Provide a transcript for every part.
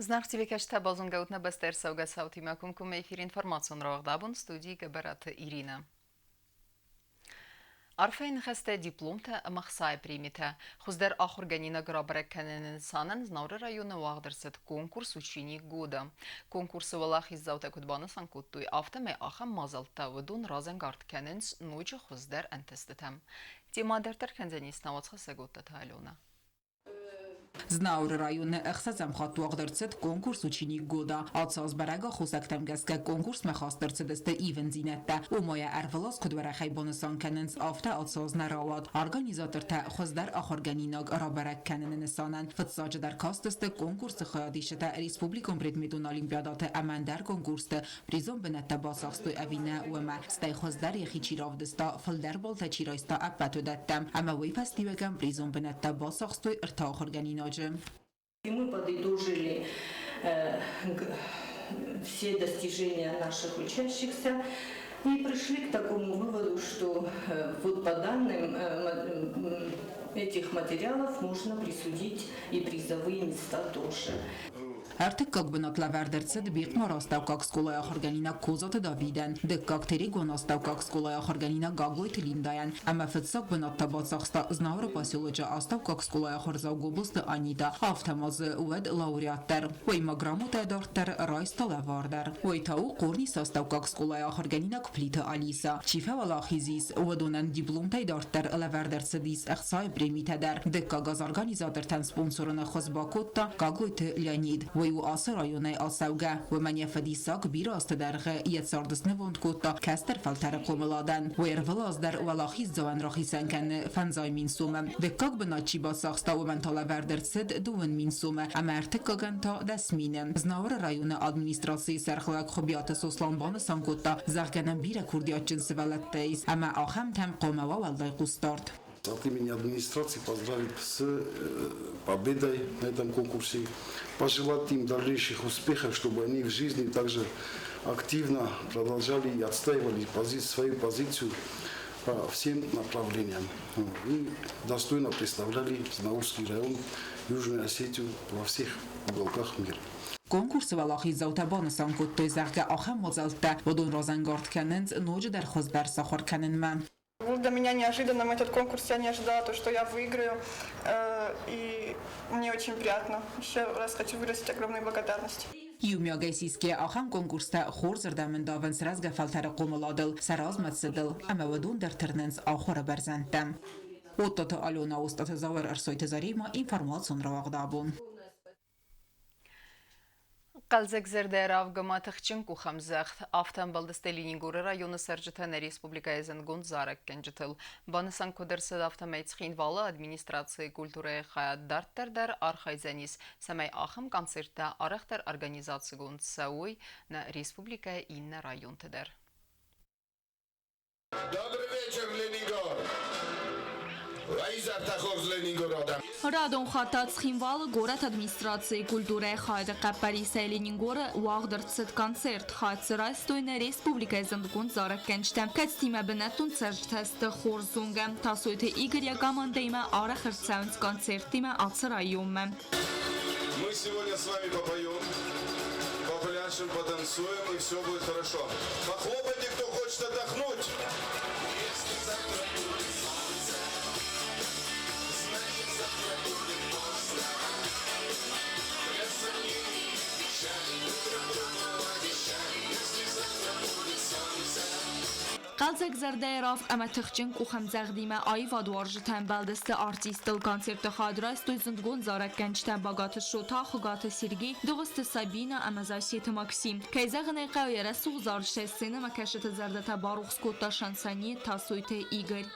Зынаргъ телекӕсджытӕ, базонгӕ ут нӕ бӕстӕ ӕрцӕугӕ цаутимӕ комкоммӕ эфиры информацион рауагъд абон студийы Гӕбӕраты Иринӕ. Арфӕйы ныхӕстӕ, дипломтӕ ӕмӕ хцайы премитӕ. Хуыздӕр ахуыргӕнинаг рабӕрӕг кӕныны нысанӕн Знауыры районы уагъд ӕрцыд конкурс «Ученик года». Конкурсы уӕлахиздзаутӕ куыд банысан кодтой, афтӕмӕй ахӕм мадзӕлттӕ уыдон разӕнгард кӕнынц ноджы хуыздӕр ӕнтыстытӕм. Темӕ дарддӕр кӕндзӕнис нӕ уацхӕссӕг Оттаты Аленӕ. Знауыры районы ӕхсӕзӕм хатт уагъд ӕрцыд конкурс «Ученик года». Ацы аз бӕрӕг аххосӕгтӕм гӕсгӕ конкурсмӕ хаст ӕрцыдысты ивындзинӕдтӕ. Уымӕй ӕрвылаз куыд уӕрӕхӕй банысан кӕнынц, афтӕ ацы аз нӕ рауад. Организатортӕ хуыздӕр ахуыргӕнинаг рабӕрӕг кӕныны нысанӕн фыццаджыдӕр кастысты конкурсы хайадисджытӕ республикон предметон олимпиадӕты ӕмӕ ӕндӕр конкурсты призон бынӕттӕ бацахстой ӕви нӕ, уымӕ. Стӕй хуыздӕр йӕхи чи равдыста, фылдӕр баллтӕ чи райста, ӕппӕт уыдӕттӕм. Ӕмӕ уый фӕстиуӕгӕн призон бынӕттӕ бацахстой ӕртӕ ахуыргӕнинаджы. И мы подытожили все достижения наших учащихся и пришли к такому выводу, что вот по данным этих материалов можно присудить и призовые места тоже. Ӕртыккаг бынат лӕвӕрд ӕрцыд Бехъмары астӕуккаг скъолайы ахуыргӕнинаг Козаты Давидӕн, дыккаг Терегоны астӕуккаг скъолайы ахуыргӕнинаг Гаглойты Линдайӕн ӕмӕ фыццаг бынат та бацахста Знауыры поселочы астӕуккаг скъолайы ахуырдзау Гобозты Анита, афтӕ ма дзы уӕд лауреат дӕр. Уый ма грамотӕ дарддӕр райста лӕвар дӕр. Уый та у Хъорнисы астӕуккаг скъолайы ахуыргӕнинаг Плиты Алиса. Чи фӕуӕлахиз ис, уыдонӕн дипломтӕй дарддӕр лӕвӕрд ӕрцыдис ӕхцайы премитӕ дӕр. Дыккаг аз организатортӕн спонсорон ӕххуыс бакодта Гаглойты Леонид. Уый у ацы районӕй ацӕугӕ. Уымӕн йӕ фӕдисаг бирӕ азты дӕргъы йӕ цард снывонд кодта кӕстӕр фӕлтӕры хъомыладӕн. Уый ӕрвылаз дӕр уӕлахиздзауӕн рахицӕн кӕны 500 000 сомы. Дыккаг бынат чи бацахста, уымӕн та лӕвӕрд ӕрцыд 2 000 сомы ӕмӕ ӕртыккагӕн та 10 000-ы. Знауыры районы администрацийы сӕргълӕууӕг Хуыбиаты Сослан банысан кодта, зӕгъгӕ нӕм бирӕ курдиатджын сывӕллӕттӕ ис ӕмӕ ахӕмтӕм хъуамӕ уа уӕлдай хъусдард. От имени администрации поздравить с победой на этом конкурсе, пожелать им дальнейших успехов, чтобы они в жизни также активно продолжали и отстаивали свою позицию по всем направлениям и достойно представляли Знаурский район, Южную Осетию во всех уголках мира. Конкурсы уӕлахиздзаутӕ банысан кодтой, зӕгъгӕ, ахӕм мадзӕлттӕ уыдон разӕнгард кӕнынц ноджыдӕр хуыздӕр сахуыр кӕнынмӕ. Был для меня неожиданным этот конкурс, я не ожидала то, что я выиграю, и мне очень приятно. Еще раз хочу выразить огромную благодарность. Иумиагӕй сисгӕ ахӕм конкурстӕ хорзырдӕм ӕндавынц рӕзгӕ фӕлтӕры хъомыладыл, сӕ размӕцыдыл ӕмӕ уыдон дӕр тырнынц ахуыры бӕрзӕндтӕм. Оттаты Алена, Остъаты Зауыр, Ӕрсойты Заремӕ, информацион рауагъд абон. Хъӕлдзӕгзӕрдӕ равгӕмӕ тыхджын къухӕмдзӕгъд. Афтӕ ӕмбӕлдысты Ленингоры районы цӕрджытӕ нӕ республикӕйы зындгонд зарӕггӕнджытыл. Банысан куыд ӕрцыд, афтӕмӕй Цхинвалы администрацийы культурӕйы хайад дарддӕр дӕр архайдзӕнис, цӕмӕй ахӕм концерттӕ арӕхдӕр организацигонд цӕуой нӕ республикӕйы иннӕ районты дӕр. Добрый вечер, Ленингор! Уӕ хорз Ленингор адӕм! Радон хатт Цхинвалы горӕты администрацийы культурӕйы хайады хъӕппӕрисӕй Ленингоры уагъд ӕрцыд концерт. Хатт дзы райстой нӕ республикӕйы зындгонд зарӕггӕнджытӕ, кӕцытимӕ бынӕттон цӕрджытӕ сты хорз зонгӕ. Тасойты Игорь йӕ командӕимӕ арӕх ӕрцӕуынц концерттимӕ ацы районмӕ. Мы сегодня с вами попоем, попляшем, потанцуем, и все будет хорошо. Похлопайте, кто хочет отдохнуть. Если завтра будет солнце, значит, завтра будет поздно. Без сомнений и печали, утром другого обещали, если завтра будет солнце. Хъӕлдзӕг зӕрдӕйы равг ӕмӕ тыхджын къухӕмдзӕгъдимӕ аивадуарзджытӕ ӕмбӕлдысты артисттыл. Концерты хайад райстой зындгонд зарӕггӕнджытӕ Багаты Шота, Хуыгаты Сергей, Дыгъуызты Сабинӕ ӕмӕ Зассеты Максим. Кӕй зӕгъын ӕй хъӕуы, йӕ рӕсугъд зарджытӕй сценӕмӕкӕсджыты зӕрдӕтӕ барухс кодта шансонье Тасойты Игорь.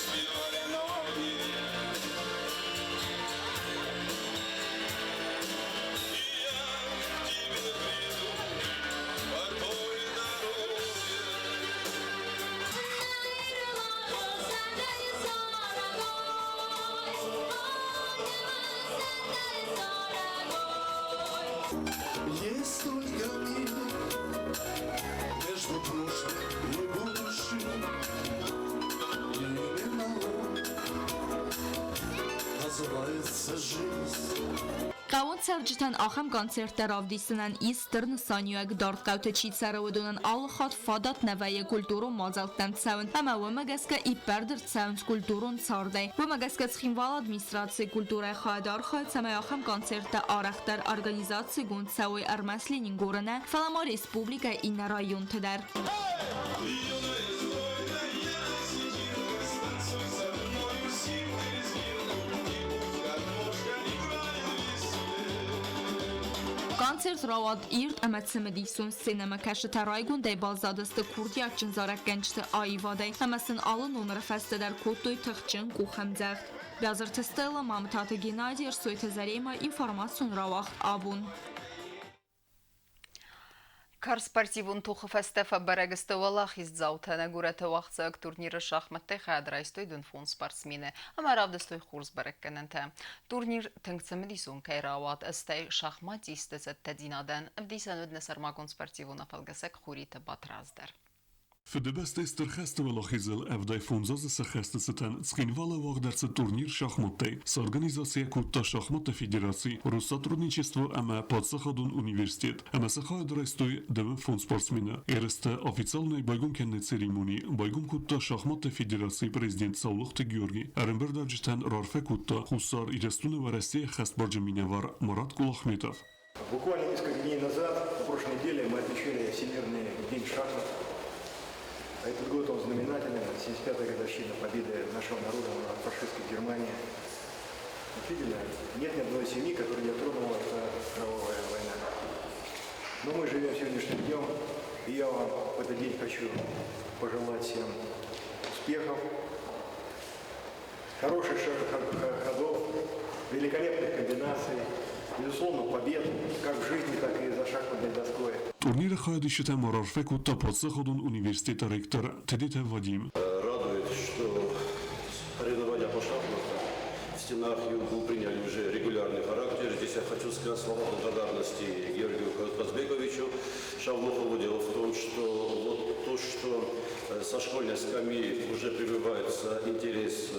Я поеду с ноги. И я к тебе приду по той дороге. Есть только Хъӕууон цӕрджытӕн ахӕм концерттӕ равдисынӕн ис стыр нысаниуӕг. Дард хъӕуты чи цӕры, уыдонӕн алы хатт фадат нӕ вӕййы культурон мадзӕлттӕм цӕуын ӕмӕ уымӕ гӕсгӕ иппӕрд ӕрцӕуынц культурон цардӕй. Уымӕ гӕсгӕ Цхинвалы администрацийы культурӕйы хайад архайы, цӕмӕй ахӕм концерттӕ арӕхдӕр организацигонд цӕуой ӕрмӕст Ленингоры нӕ, фӕлӕ ма республикӕйы иннӕ районты дӕр. Концерт рауад ирд ӕмӕ цымыдисон. Сценӕмӕкӕсджытӕ райгондӕй баззадысты курдиатджын зарӕггӕнджыты аивадӕй ӕмӕ сын алы номыры фӕстӕ дӕр кодтой тыхджын къухӕмдзӕгъд. Бязырты Стелла, Мамытаты Геннадий, Ӕрсойты Заремӕ, информацион рауагъд абон. Карз спортивон тохы фӕстӕ фӕбӕрӕг сты уӕлахиздзаутӕ. Нӕ горӕты уагъдцӕуӕг турниры шахмӕттӕй хайад райстой дунфон спортсмены ӕмӕ равдыстой хорз бӕрӕггӕнӕнтӕ. Турнир тынг цымыдисон кӕй рауад, стӕй шахматисты цӕттӕдзинадӕн ӕвдисӕн уыд нӕ сӕрмагонд спортивон афӕлгӕсӕг Хуриты Батрадз дӕр. Фыдыбӕстӕйы Стыр хӕсты уӕлахизыл 75 азы сӕххӕсты цытӕн Цхинвалы уагъд ӕрцыд турнир шахматтӕй. Сорганизаци кодта шахматты федераци, Россотрудничество ӕмӕ паддзахадон университет ӕмӕ сӕ хайад райстой 15 спортсмены. Ерыстӕ официалонӕй байгом кӕныны церемони байгом кодта шахматты федерацийы президент Саулохты Георги. Ӕрӕмбырдуӕвджытӕн раарфӕ кодта Хуссар Ирыстоны Уӕрӕсейы хӕстбарджын минӕвар Марат Кулахметов. Буквально несколько дней назад, на прошлой неделе, мы отмечали Всемирный день шахмат. А этот год он знаменателен, 75-я годовщина победы нашего народа над фашистской Германией. Действительно, нет ни одной семьи, которая не тронула эта кровавая война. Но мы живем сегодняшним днем, и я вам в этот день хочу пожелать всем успехов, хороших ходов, великолепных комбинаций, безусловно, побед, как в жизни, так и за шахматной доской. Турниры хайадисджытӕ ма раарфӕ кодта паддзахадон университеты ректор Тедеты Вадим. Радует, что соревнования по шахматам в стенах ЮГУ приняли уже регулярный характер. Здесь я хочу сказать слова благодарности Георгию Казбековичу Шавлухову. Дело в том, что вот то, что со школьной скамьи уже прививается интерес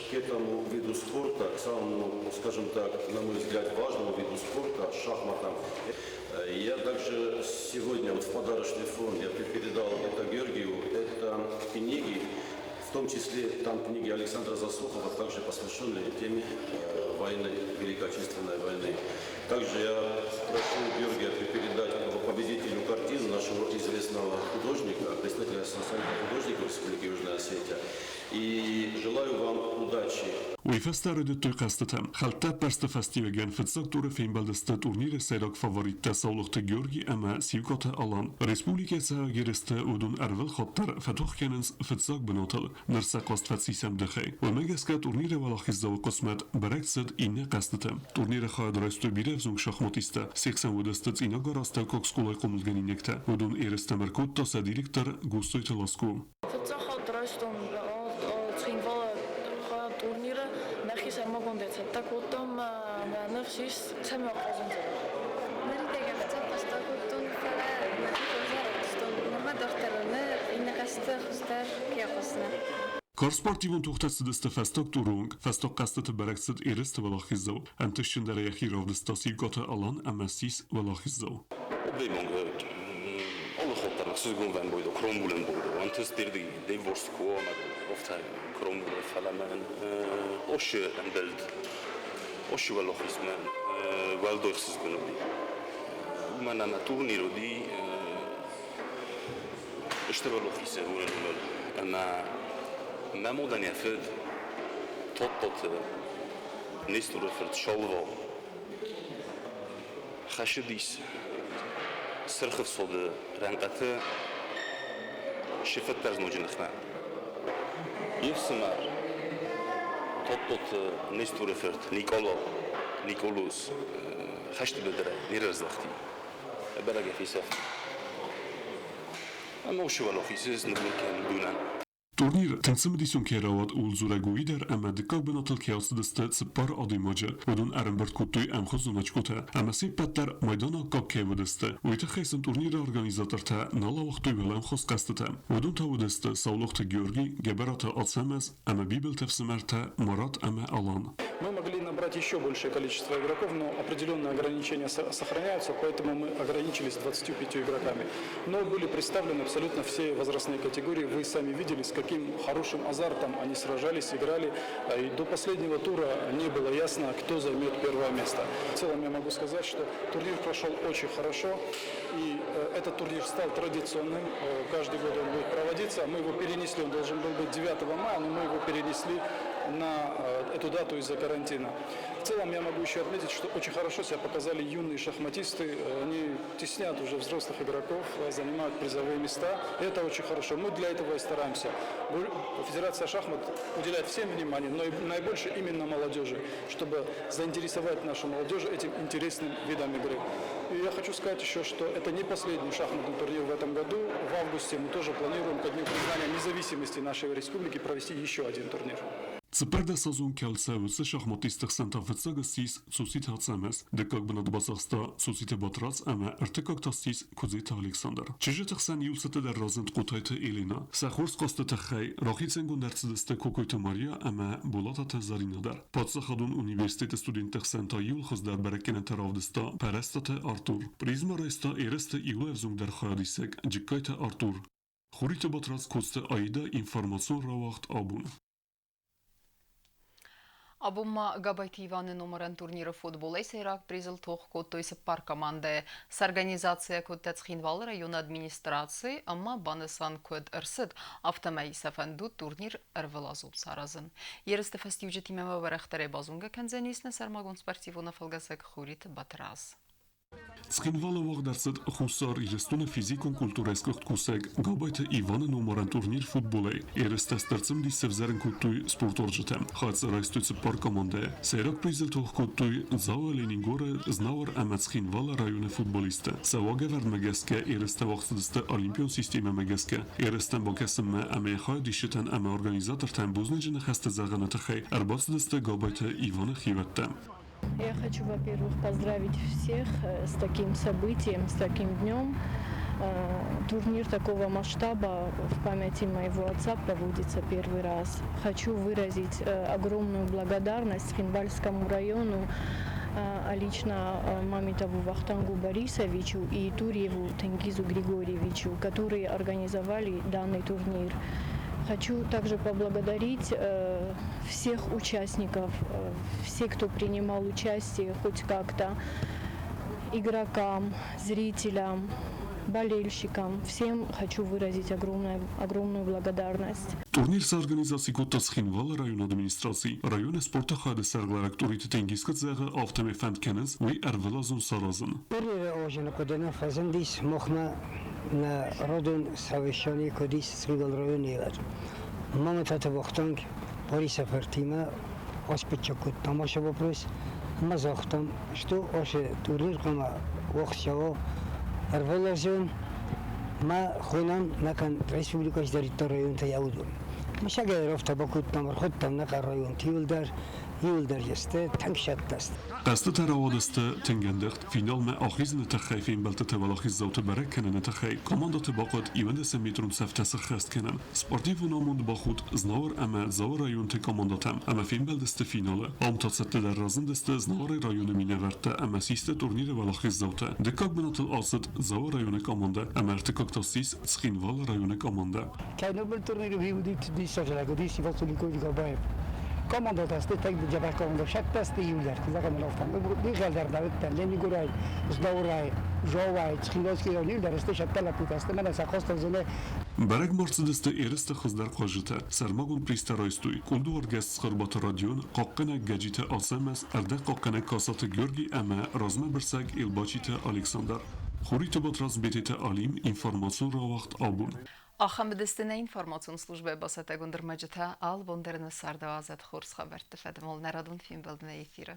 к этому виду спорта, к самому, скажем так, на мой взгляд, важному виду спорта, шахматам. Я также сегодня вот в подарочный фонд я передал это Георгию, это книги, в том числе там книги Александра Засухова, также посвященные теме войны, Великой Отечественной войны. Также я прошу Георгия передать победителю картину нашего известного художника, представителя Союза художников Республики Южная Осетия. И желаю вам удачи. Уый фӕстӕ райдыдтой хъӕзтытӕ. Хӕлттӕ ӕппӕрсты фӕстиуӕгӕн фыццаг туры фембӕлдысты турниры сӕйраг фавориттӕ Саулохты Георги ӕмӕ Сиукъаты Алан. Республикӕйы цӕуӕг ерысты уыдон ӕрвылхатт дӕр фӕтох кӕнынц фыццаг бынатыл. Ныр сӕ хъазт фӕцис ӕмдыхӕй. Уымӕ гӕсгӕ турниры уӕлахиздзауы хъысмӕт бӕрӕг цыд иннӕ хъӕзтыты. Турниры хайад райстой бирӕ ӕвзонг шахматисттӕ, се хсӕн уыдысты Цъинагары астӕуккаг скъолайы хъомылгӕнинӕгтӕ. Уыдон ерыстӕм ӕркодта сӕ директор Гуссойты Ласко. Фыццаг хатт райстон Цхинвалы турниры нӕхи сӕрмагондӕй цӕттӕ кодтам, мӕ ныфс ис, цӕмӕй ахъазын Ныридӕгӕн фыццаг хъазт акодтон, фӕлӕ мӕхи хорз равдыстон. Нырма дарддӕр нӕ иннӕ хъазты хуыздӕр кӕй ахъаздзынӕн. Карз спортивон тохтӕ цыдысты фӕстаг туры онг. Фӕстаг хъӕзтыты бӕрӕг цыд ерысты уӕлахиздзау. Ӕнтыстджындӕрӕй йӕхи равдыста Сиукъаты Алан ӕмӕ ссис уӕлахиздзау. Турнир тынг цымыдисон кӕй рауад, ууыл дзурӕг уый дӕр, ӕмӕ дыккаг бынатыл кӕй ацыдысты цыппар адӕймаджы. Уыдон ӕрӕмбырд кодтой ӕмхуызон очкотӕ ӕмӕ се ппӕт дӕр майдан аккаг кӕй уыдысты, уый тыххӕй сын турниры организатортӕ нал ауагътой уӕлӕмхас хъӕзтытӕ. Уыдон та уыдысты Саулохты Георги, Гӕбӕраты Ацӕмӕз ӕмӕ Бибылты ӕфсымӕртӕ Марат ӕмӕ Алан. Мы могли набрать еще большее количество игроков, но определенные ограничения сохраняются, поэтому мы ограничились 25 игроками. Но были представлены абсолютно все возрастные категории. Вы сами видели, с каким хорошим азартом они сражались, играли. И до последнего тура не было ясно, кто займет первое место. В целом я могу сказать, что турнир прошел очень хорошо. И этот турнир стал традиционным. Каждый год он будет проводиться. Мы его перенесли, он должен был быть 9 мая, но мы его перенесли на эту дату из-за карантина. В целом я могу еще отметить, что очень хорошо себя показали юные шахматисты. Они теснят уже взрослых игроков, занимают призовые места. Это очень хорошо. Мы для этого и стараемся. Федерация шахмат уделяет всем внимание, но и наибольше именно молодежи, чтобы заинтересовать нашу молодежь этим интересным видом игры. И я хочу сказать еще, что это не последний шахматный турнир в этом году. В августе мы тоже планируем ко дню признания независимости нашей республики провести еще один турнир. 14 кӕлцӕ уыцы шахматисты хсӕн та фыццаг ссис Цуциты Ацӕмӕз, дыккаг бынат бацахста Цуциты Батрадз ӕмӕ ӕртыккаг та ссис Куыдзиты Александр. Чызджыты хсӕн иу цыты дӕр разынд Хъотайты Элина. Сӕ хорз хъазты тыххӕй рахицӕнгонд ӕрцыдысты Кокойты Мария ӕмӕ Болататы Зӕринӕ дӕр. Паддзахадон университеты студентты хсӕн та иуыл хуыздӕр бӕрӕггӕнӕнтӕ равдыста Пӕрӕстаты Артур. Приз ма райста ерысты иуыл ӕвзонгдӕр хайадисӕг Джыккайты Артур. Хуриты Батрадз, Коцты Аидӕ, информацион рауагъд Абон. Абон ма Габайты Иваны номарӕн турниры футболӕй сӕйраг призыл тох кодтой цыппар командӕйы. Сорганизацийӕ кодта Цхинвалы районы администраци ӕмӕ банысан куыд ӕрцыд, афтӕмӕй сӕ фӕндуд турнир ӕрвылазон саразын. Ерысты фӕстиуджытимӕ ма уӕрӕхдӕрӕй базонгӕ кӕндзӕнис нӕ сӕрмагонд спортивон афӕлгӕсӕг Хуриты Батраз. Цхинвалы уагъд ӕрцыд Хуссар Ирыстоны физикон культурӕйы сгуыхт кусӕг Габайты Иваны номарӕн турнир футболӕй. Ерыстӕ стырцымдис сӕвзӕрын кодтой спортуарзджытӕ. Хӕццӕ райстой цыппар командӕйы. Сӕйраг призыл тох кодтой Дзауы, Ленингоры, Знауыр ӕмӕ Цхинвалы районы футболисттӕ. Сӕ уагӕвӕрдмӕ гӕсгӕ ерыстӕ уагъд цыдысты олимпион системӕмӕ гӕсгӕ. Ерыстӕм бакӕсынмӕ ӕмӕ йӕ хайадисджытӕн ӕмӕ организатортӕн бузныджы ныхӕстӕ зӕгъыны тыххӕй ӕрбацыдысты Габайты Иваны хиуӕттӕ. Я хочу, во-первых, поздравить всех с таким событием, с таким днем. Турнир такого масштаба в памяти моего отца проводится первый раз. Хочу выразить огромную благодарность Цхинвальскому району, а лично Мамитову Вахтангу Борисовичу и Турьеву Тенгизу Григорьевичу, которые организовали данный турнир. Хочу также поблагодарить всех участников, все, кто принимал участие хоть как-то, игрокам, зрителям, болельщикам. Всем хочу выразить огромную, огромную благодарность. Турнир сорганизаци кодта Цхинвалы районы администраци. Районы спорты хайады сӕргълӕууӕг Тъуриты Тенгиз куыд зӕгъы, афтӕмӕй фӕнд кӕнынц уый ӕрвылазон саразын. Турниры озыны хъуыды фӕзындис махмӕ нӕ родон совещание куыд ис Цхинвалы районы. Мамытаты Вахтанг Борисы фыртимӕ аскъуыддзаг кодтам ацы вопрос ӕмӕ загътам, что ацы турнир хъуамӕ уагъд цӕуа ӕрвылазон мӕ хонӕм нӕхъӕн республикӕйы цыдӕриддӕр районтӕй уыдон. Мысӕгӕй афтӕ бакодтам, ӕрхуыдтам нӕхъӕн районты иуылдӕр, иуылдӕр сты тынг сӕттӕ сты. Хъӕзтытӕ рауадысты тынг ӕндыгъд. Финалмӕ ахизыны тыххӕй фембӕлдтыты уӕлахиздзауты бӕрӕг кӕныны тыххӕй командӕты бахъуыд 11 метрон цӕфтӕ сыххӕст кӕнын. Спортивон амонд бахудт Знауыр ӕмӕ Дзауы районты командӕтӕм ӕмӕ фембӕлдысты финалы. Ам та цӕттӕдӕр разындысты Знауыры районы минӕвӕрттӕ ӕмӕ систы турниры уӕлахиздзаутӕ. Дыккаг бынатыл ацыд Дзауы районы командӕ ӕмӕ ӕртыккаг та ссис Цхинвалы районы командӕ. Кӕй турниры уыди уыдис Василий Габаев. Командатасты таг команда шаттасты иулер кызагамалафтан. Дигәлдәр Ленигурай, Знауырай, Жовай, Цхинвальский район иулдер шаттала путасты. Менә сакостазыны Бӕрӕг ма рцыдысты ерысты хуыздӕр хъазджытӕ. Сӕрмагонд призтӕ райстой Къулдуаргӕс Цхуырбаты Родион, хъахъхъӕнӕг Гӕджиты Ацӕмӕз, ӕрдӕгхъахъхъӕнӕг Касаты Георги ӕмӕ размӕбырсӕг Елбачиты Александр. Хуриты Батрадз, Бететы Алим, информацион рауагъд Абон. Ахӕм уыдысты нӕ информацион службӕйы бацӕттӕгонд ӕрмӕджытӕ. Алы бон дӕр нӕ цардауадзӕд хорз хабӕртты фӕдыл нӕ радон фембӕлд нӕ эфиры.